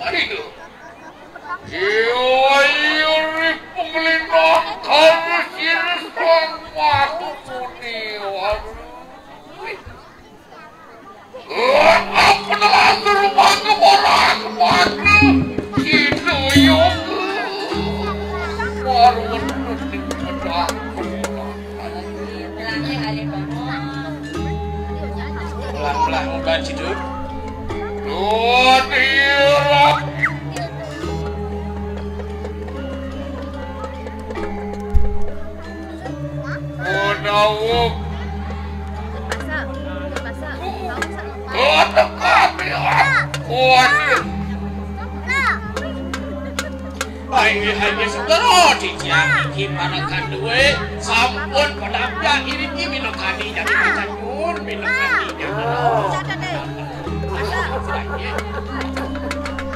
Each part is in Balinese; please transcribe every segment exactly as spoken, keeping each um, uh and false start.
Ayo. Iyo, iyo, ri pengelinong harus iris lang waktu ni. Waduh. Apa telah rumah ke orang mati? Itu yo. Baru di pedang. Pelan-pelan, Bang Ciduk. Udah, Wuk. Udah, kami, Wuk. Waduh. Ayo, ayo, segera dicari gimana kan duwe. Sampun padapya ini ki minakani jadi pacanun, minakani.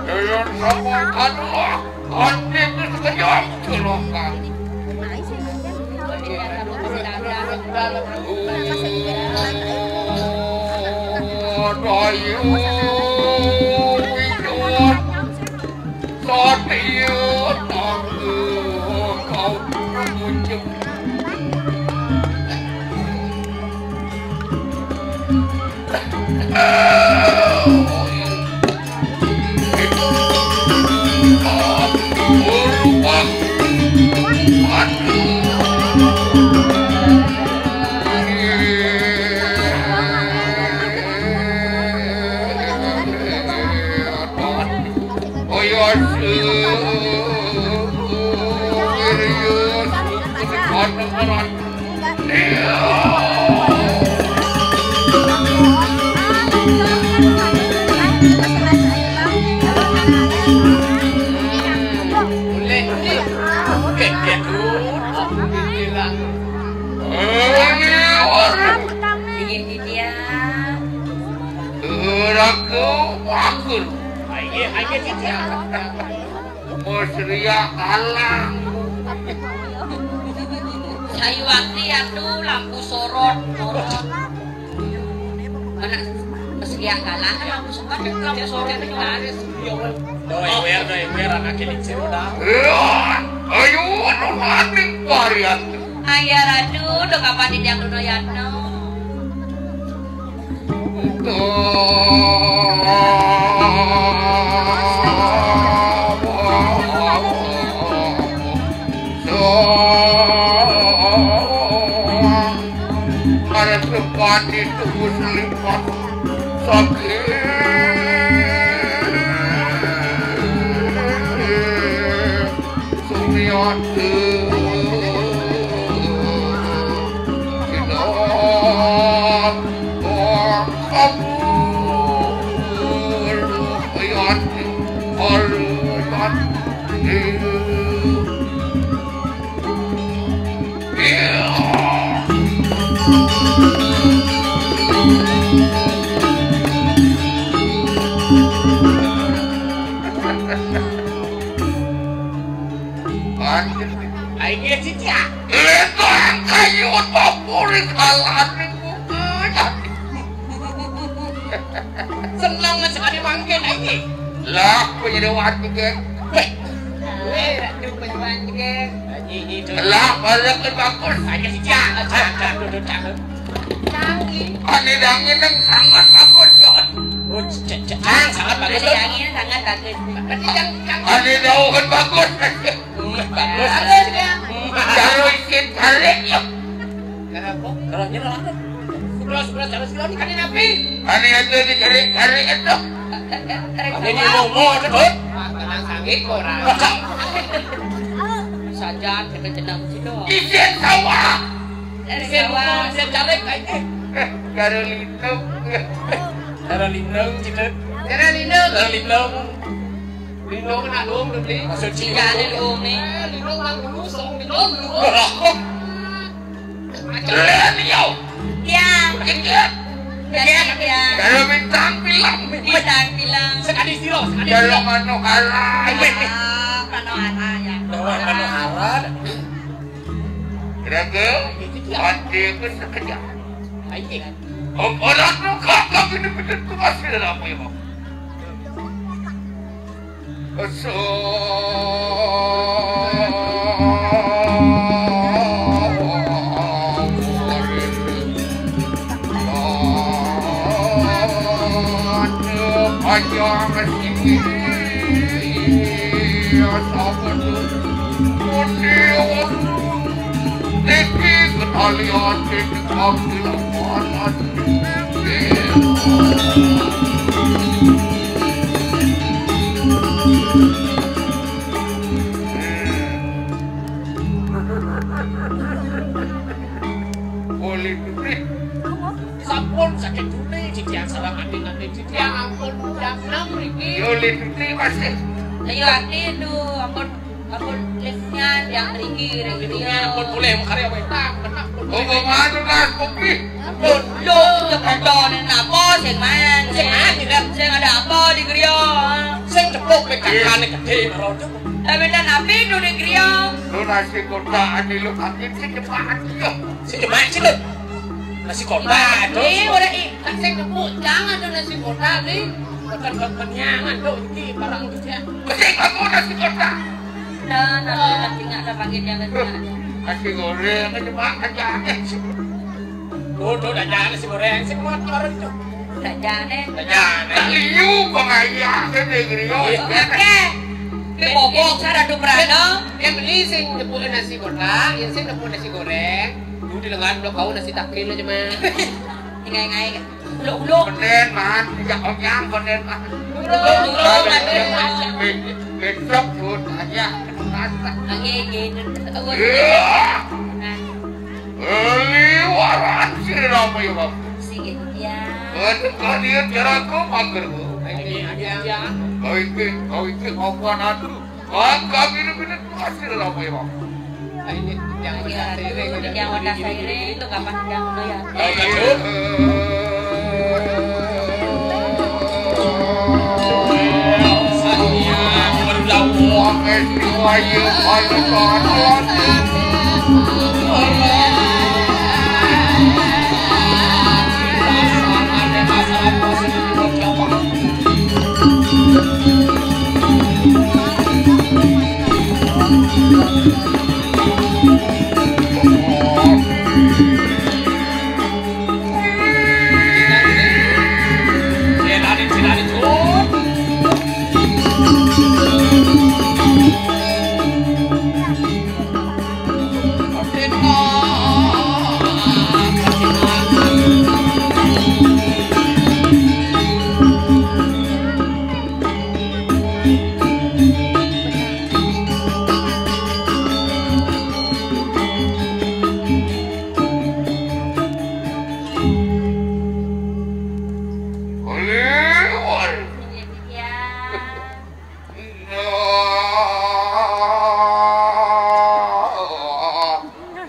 Ayo, sama kan, Wuk. Andi wis kejam celaka. Dayu, Widya, Satya, Tangga, kau mengunjung. Musria alang. Sayu wakti atu lampu sorot. Mana musria kalah kan lampu sorot, lampu sorot itu laris. Doi wer, doi wer, anak ini cerita. Ayo, anu maning varian. Ayah Ratu, do kapan di tiang duno yatno. Para sepati tubuh selipat sakit. Sumiati. Aing ge cicak. Itu yang kayu favorit alat minggu. Senang sekali mangkin aing. Lah, penyedewaan juga. Weh. Weh, aduh, penyedewaan juga. Lah, balik ke bagus. Aja sih, cak. Cak, cak, duduk, cak. Canggih. Ane dangi nang sangat bagus, Don. Oh, cak, cak, cak, sangat bagus, Don. Ane dangi sangat bagus. Berarti cang, cang. Ane dauhan bagus. Hmm, bagus. Bagus, ya. Kalau isin balik, ya. Kenapa? Kalau nyerah, apa? Sebelah, sebelah, sebelah, sebelah, ini kan napi? Ane aja dicari-cari itu. Ane ini mau, mau, cepet. Ah, tenang, sangit, orang. Sajan, kita tenang, situ. Isin sawah. Dari sawah. Saya caleg aja. Karo lindung. Karo lindung, gitu. Karo lindung. Karo lindung. Lindung kena dong, beli. Maksud sih. Jangan dong, nih. Eh, lindung nang dulu, song lindung dulu. Len yo. Tiang. Tiang. Tiang, tiang. Karo bintang film. Bintang film. Sekali siro, sekali siro. Karo manohara. Ah, manohara, ya. Manohara. Raga, mati ke sekejap. Ayo. Om orang tu kakak ini betul tu masih dalam apa ya, Bang? Boleh duit. Sampun sakit duit, cician sareng ati-ati, cician ampun jam enam riki. Boleh duit masih. Ayo ati tu, ampun, ampun listnya yang tinggi, tinggi. Ampun boleh makarya wetang, kena ampun. Oh, boleh. Mana lah kopi? Ampun, lu, cepetan, apa sing main? Sing main, tidak. Sing ada apa di griya? Sing cepuk pekakane gedhe, Bro. Tapi dan api itu di griya. Lu nasi kotak ane lu sakit sing cepat yo. Sing cepat sih, Lho. Nasi kotak, Mas, terus. Ini ora i, tak sing kebuk, jangan ada nasi kotak ni. Bukan buat menyangan, Lho, iki barang iki. Mesti kamu nasi kotak. Dan nanti nanti nggak ada panggil jangan. Nasi goreng aja, Pak, aja. Bodoh, dah jangan nasi goreng, sing kuat orang itu. Dah jangan. Dah jangan. Liu pengayah ke negeri. Iya. Oke. Ki bobok, sara duprana. Yang beli sing nyebut nasi kotak, yang sing nyebut nasi goreng. Lu di lengan blok kau nasi takil aja, Mas. Ingai-ingai. Blok-blok. Benen, Man. Tidak onyang, benen, Man. Blok-blok, Man. Be-, besok, Bud, aja. Masak. Oke, oke. Iya. Nah. Liwaran sira rame ya, Bang. Sing ya. Kan kalian jaraku mager, Bu. Ini, ini, ya. Kau itu, kau itu, kau kan anu. Bang, kami ini bener pasti rame, Bang. Nah, ini yang Iya, udah seiring, ini udah yang udah seiring. Itu kapan yang udah ya? Tahu kan, Bu? Iya, baru tahu. Wong es diwayu, ayo, kawan.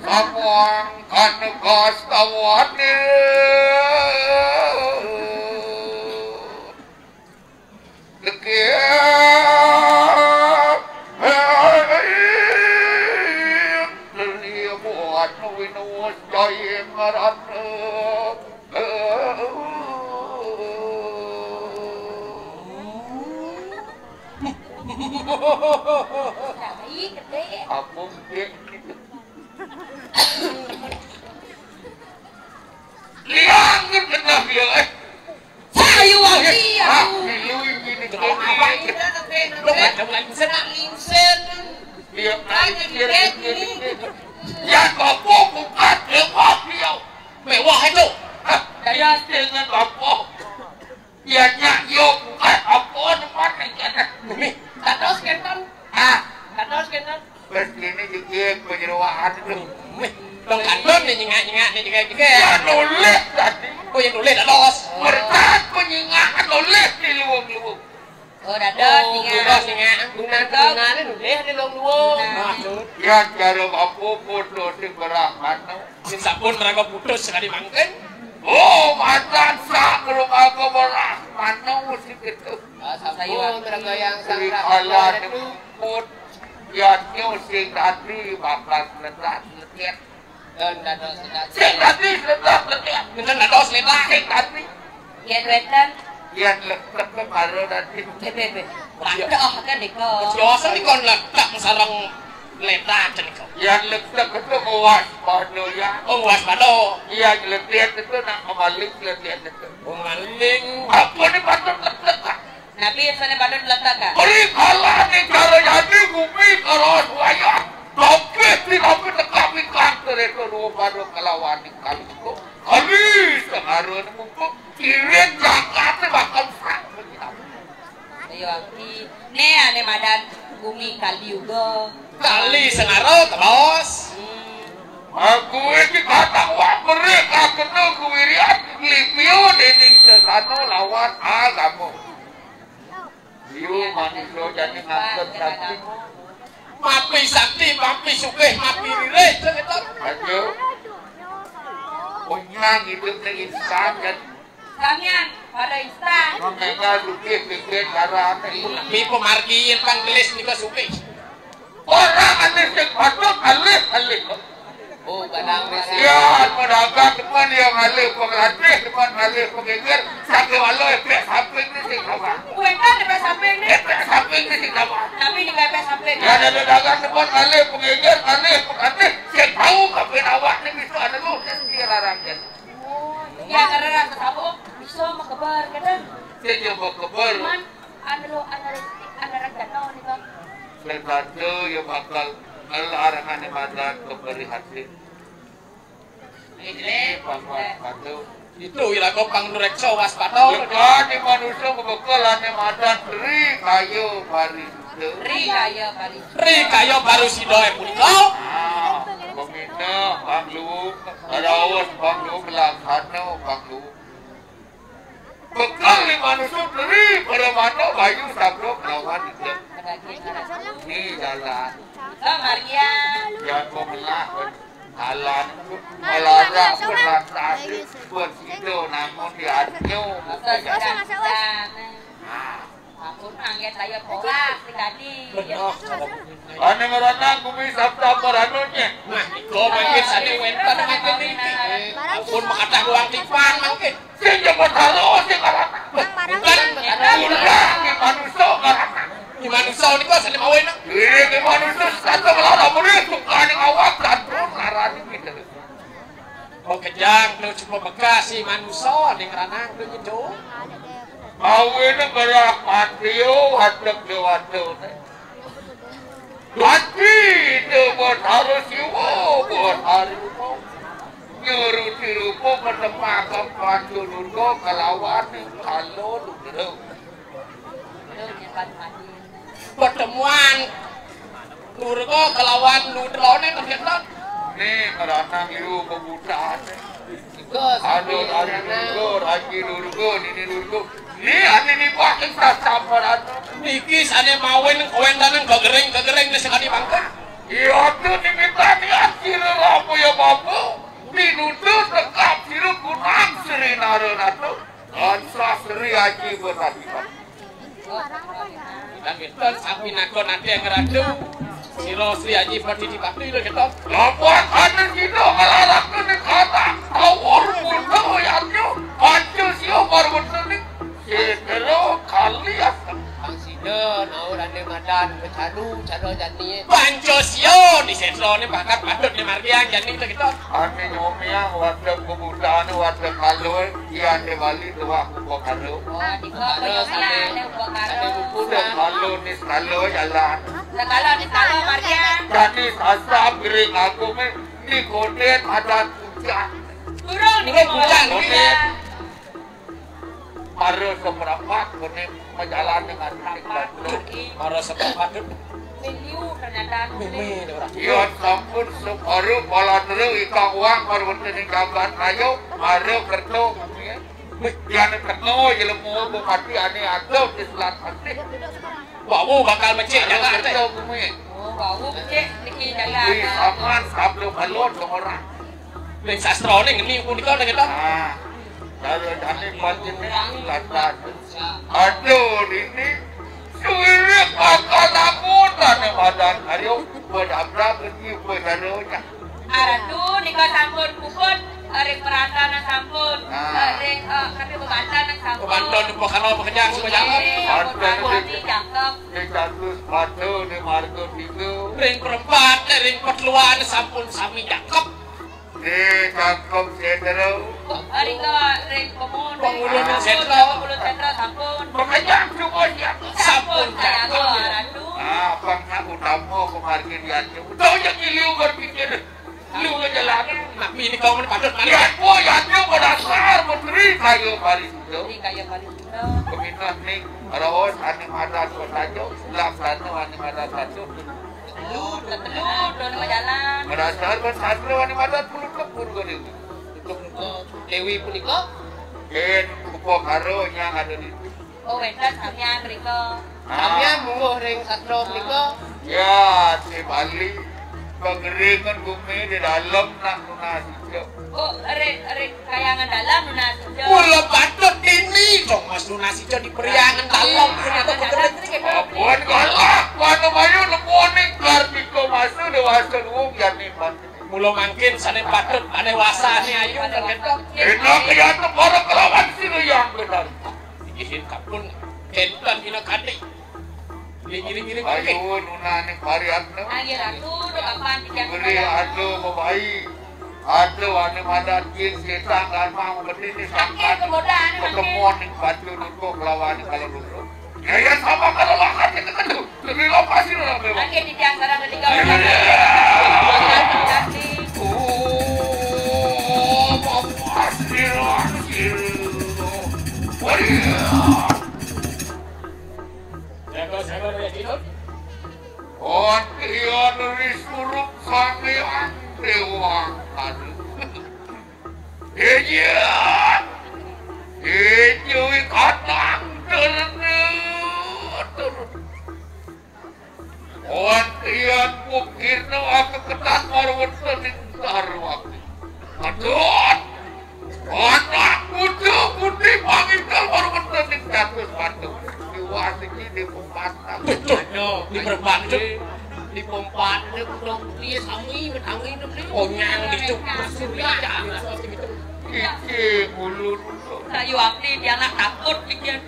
Samuang kan kastawane. Deke buat winus jaya marana. Apa gedhe? Liang kena dia, eh. Saya wangi, ah, aku. Ini, ini, ini. Kalau apa ini? Lo ada mulai lingsen. Lingsen. Dia lagi dia, dia, dia, dia. Ya, kau bukan mewah dia. Mewah itu. Ah, dia dengan apa? Ya, nyak, yo, bukan apa, teman, ya. Nih, dados kenten. Ah. Dados kenten. Wis kene iki penyeroan itu. Wih, dong kandon nih nyengak-nyengak nih juga juga. Ya nulis tadi. Oh ya nulis dados. Berkat penyingakan nulis di luwung-luwung. Oh dados. Oh, nyengak. Dados nyengak. Guna-gunane nulis di luwung-luwung. Nah. Maksud. Ya jare apa foto sing berah mano. Sing sampun mereka putus sekali mangkin. Oh, matan sak belum aku berah mano sing gitu. Ah, sampun mereka yang sang rakyat itu. Put, ya, nyo sing tadi bakal letak-letak. Dan dados letak. Sing tadi letak-letak. Ngenten dados letak. Sing tadi. Yen wenten. Yen letak karo tadi. Bebe, bebe. Tandha kan nika. Biasa nika lektek sareng letak nika. Yang lektek itu waspada ya. Oh, waspada. Iya, letek itu nak kembali letek itu. Oh, maling. Apa ni patut lektek, Kak? Napi sane patut lektek, Kak? Beri kalah ni cara jadi bumi kalau wayah. Tapi tidak teka pikan terus dua baru kelawan di kali itu. Kali sekarang mumpung irit jagat bakal sang. Ayo, Aki. Ne ane madan bumi kali juga. Kali sengaro, Bos. Hmm. Aku iki kadang wak mereka kena kewirian lipio dening sesano lawan agama. Yo manusia jadi ngangkat sakti. Mapi sakti, mapi sugih, mapi ririh, gitu. Ayo. Punya hidup ning instan kan. Sampeyan pada instan. Mengkenggal sugih pikir cara ati. Tapi pemargi yen pang gelis nika sugih. Orang ane sing patut alih-alih. Oh, kadang ya, pedagang depan yang alih, pengelatih depan alih, pengingir, sakit walau efek samping ni sing sama. Kuwi kan efek samping ni. Efek samping ni sing sama. Tapi di efek samping. Ya, ada dagang depan alih, pengingir, alih, pengelatih, sing tahu kabeh awak ni bisa ada lu, sing dia larang kan. Oh, ya, karena rasa sabuk bisa mekebar, kadang. Sing dia mekebar. Cuman, anu, anu, anu, anu, anu, anu, Sing kado ya bakal larangane madan keprihatin. Ini pangkat kado. Itu iraga pangnureksa waspada. Lekane manusa bebekelane madan Tri Kaya Parisuda. Tri Kaya Parisuda. Tri Kaya Parisuda e punika. Ah, pemina pangluwung, raos pangluwung, laksana pangluwung. Bekal lima nusuk Tri Pramana Bayu Sabda kelawan Ida. Ni jalan. Margian. Yang pemelah jalan. Melarang perasaan bersida namun di hatinya. Nah. Ampun, manggen saya polas tadi. Ane meranang bumi sabda paranonye. Nah, iko mangkin sane wenten mangkin niki. Ampun, makatah ruang tipan mangkin. Sing jebot haro sing ngaranang. Bukan, bukan, manusa ngaranang. Di manusa nika sane mawe nang. Iki manusa satu melawan amune tukane awak dan ngarani gitu. Oh, kejang, lu cuma bekasi manusa ning ranang tu gitu. Mawene berah patio hadek dewata. Hati itu buat harus siwa, buat hari mau. Nyuruh tirupu menemakan pancu nurga kelawan kalau lu dulu. Pertemuan Nurga kelawan Nutrone ternyata. Ni meranang liu kebutaan. Ada dari Nurga, Raji Nurga, Nini Nurga. Ni ane ni pakai sasaparan. Niki sane mawin kawentanan gegering-gegering ni sekali mangka. Iya tu ni minta niat kira apa ya bapa. Ni nuntut tekap kira kunang Sri Nara Ratu. Tansah Sri Aji bertatibat. Dan kita sampinaka nate ngratu. Sira Sri Aji Pati Dipati lho kita. Lawan ane kita nglarang kene kata. Awur muda yanyo. Pancu sio parwetene. Sedero kali asem. Bang sida naur ane madan becadu cara jani. Pancu sio di setrone bakat patut di margian jani lho kita. Ane nyomiang wadeg kebutaan wadeg kalue. Iya, ane bali tuah upakara. Oh, nika upakara, ane upakara. Ane buku dah. Sekala ni sekala jalan. Sekala ni sekala, margian. Tadi sasam gering aku me, ni kodet ada puncak. Turun ni kodet. Kodet. Mara seprapat, kodet majalan dengan tingkat. Mara seprapat tu. Mimi ternyata. Mimi orang. Iya, sampun separuh bala nera ikang wang baru wonten ing jagat raya, mara kerta bumi. Yan kena jelema bupati ane adoh di selat asih. Wau bakal becik jagat kerta bumi. Oh, wau becik niki jagat. Di saman sabda balon dong orang. Ning sastrane ngeni punika ning kita. Ah. Kalau jane pancen kata. Aduh, ini suwirip bakal aku tane madan ayo berabrak ini berdaronya. Aratu nika sampun puput. Ring perantauan sampun. Nah. Ring, eh, tapi bebanten sampun. Bebanten di Pokano, Pekejang, semua cakep. Nggih, ampun, ampun, niki cakep. Di Catus Batu, di Margo Tiga. Ring perempat, ring petluan sampun sami cakep. Di Cangkem Sentro. Oh, ring, ring Pemulun. Pemulun Sentro. Pemulun Sentro sampun. Pekejang semua cakep. Sampun, sampun cakep. Ratu. Nah, bangsa utama kemargi diancam. Tahu yang iliu berpikir. Lu aja lah. Nah, ini kau mana patut mana? Ya, oh, ya, dia pada dasar menteri kaya Bali Sunda. Menteri kaya Bali Sunda. Peminat nih, raos ane madan kota jo, laksana ane madan satu. Telu, telu, don majalan. Pada dasar kan sastra ane madan puluh tepur ke Dewi. Untuk, untuk Dewi punika? Ken, upakara yang ada di Oh, wénten samian mrika. Ah. Samian mungguh ring sastra punika. Ya, di Bali, pengeringan bumi di dalam nak nunas ijo. Oh, ring, ring kayangan dalam nunas ijo. Mula patut dini, dong, Mas, nunas ijo di periangan dalam, punika pengering. Ampun, galak, mana mayu nemuning kartika masa dewasa luwung yani mati. Mula mangkin sane patut, ane wasane ayu, kan gitu. Enak ya, tepara kelawan sira yang benar. Ihin kapun, kenten ina kadi. Ngiring-ngiring. Ayo, nuna ning pariatna. Ayo, Ratu, do kapan titiang. Beri ado bebai. Ado ane madat jin setan lan mau berdini. Sakit kemudahan. Ketemuan ning batu duko kelawan kalau duko. Ya, ya, sama kalau makan itu kan tuh. Lebih lokasi lah, memang. Oke, titiang sareng ketiga. Iya, iya. Terima kasih. Oh, Bapak Sirah, Sirah. Oh, iya. Jaga, jaga, ya, Cik. Oh, iya, dari surup sampai dewa. Aduh. Iya. Iya, wih, katang, turun, turun. Wan tian pukirna akeketan marweten ing Darwati. Aduh! Anak putu putri pangintel marweten ing Catus Batu. Diwasiki di pempat. Betul. Aduh, di perbantu. Di pempat, di putri sami, betangi, di konyang, di cukur, surya, jangan seperti itu. Iki ulun. Kayu api, dia anak takut, iki.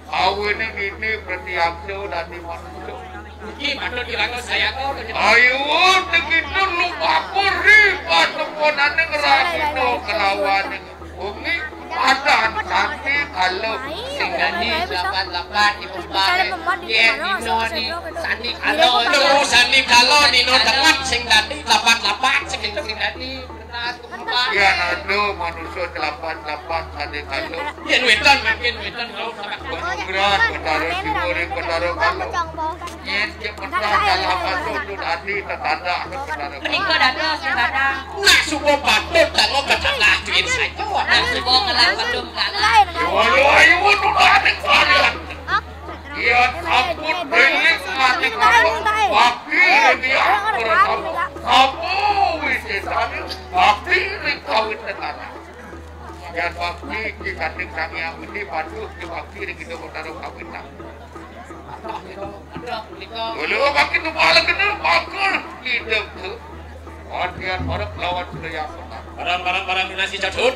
Awene ngene, berarti aku dadi manusia. Iki patut dirangus saya kok. Ayo, begitu lupa kuri, pateponane ngerasino kelawan wengi, padan sandi kala. Sing dadi lapat-lapat di pempat. Yen dino ni sandi kala. Dino sandi kala, dino tenget sing dadi lapat-lapat, sing dadi. Yen ada manusia celapan-celapan sandi kala. Yen wetan mungkin wetan kalau sampai Penggerak Betara Siwuri Betara Kala. Yen cepetan dalam masuk tu tadi tetanda Betara Kala. Menika dados tetanda. Nak suba patut kalau betengah duit saja. Nak suba ngelah padum kalah. Walau ayu tu tadi kalian. Yen sampun belik mati kawin, bakti ring Hyang Prasama. Sampun wisesane bakti ring kawin negara. Yen bakti ki kanthi Sang Hyang Widi, patuh ki bakti ring Ida Betara Kawin. Lho, bakti tu bala kena bakal hidup tu. Adian bareng lawan Surya Kota. Barang-barang barang nasi jadut.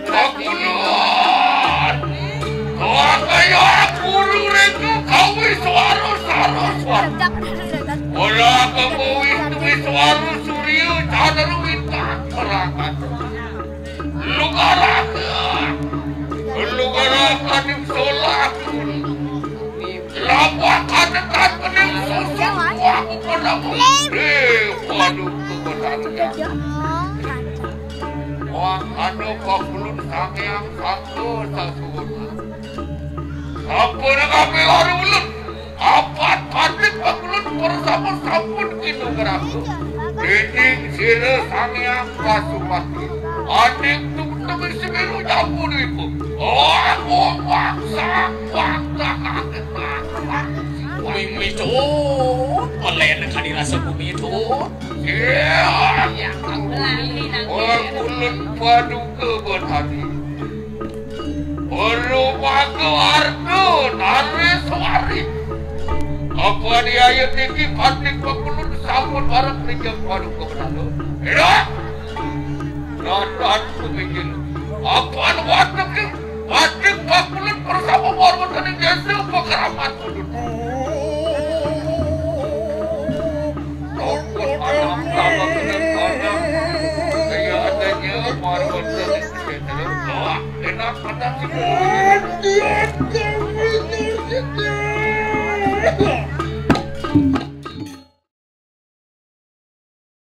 Pakulun. Kaya guru reka kawi suara saraswat. Ora kawi duwe suara surya candra bintang perangan. Lugaraga. Lugaraga ning solah. Lapak kanetan kening susu kuah penamu. Eh, waduh, kebetulan. Wah, anu pakulun sangyang satu sasuhun. Apa nak ambil hari ulun? Apat patik pakulun bersama sampun kinu geraku. Dinding sira sangyang pasupati. Aning tung temi semiru jambu ibu. Oh, aku paksa. Mimi cut, melen kadi rasa bumi cut. Iya. Iya, aku lali nang. Orang ulun paduka berhati. Perlu pakai harta, naris wari. Apa diayat niki patik pakulun sampun barang rijang paduka berhati. Iya. Dadan sumingkir. Apan watek, watek pakulit bersama warwataning desa pakeramat. Tongkot anak sama dengan kandang. Kaya adanya warwataning desa. Wah, enak kandang si.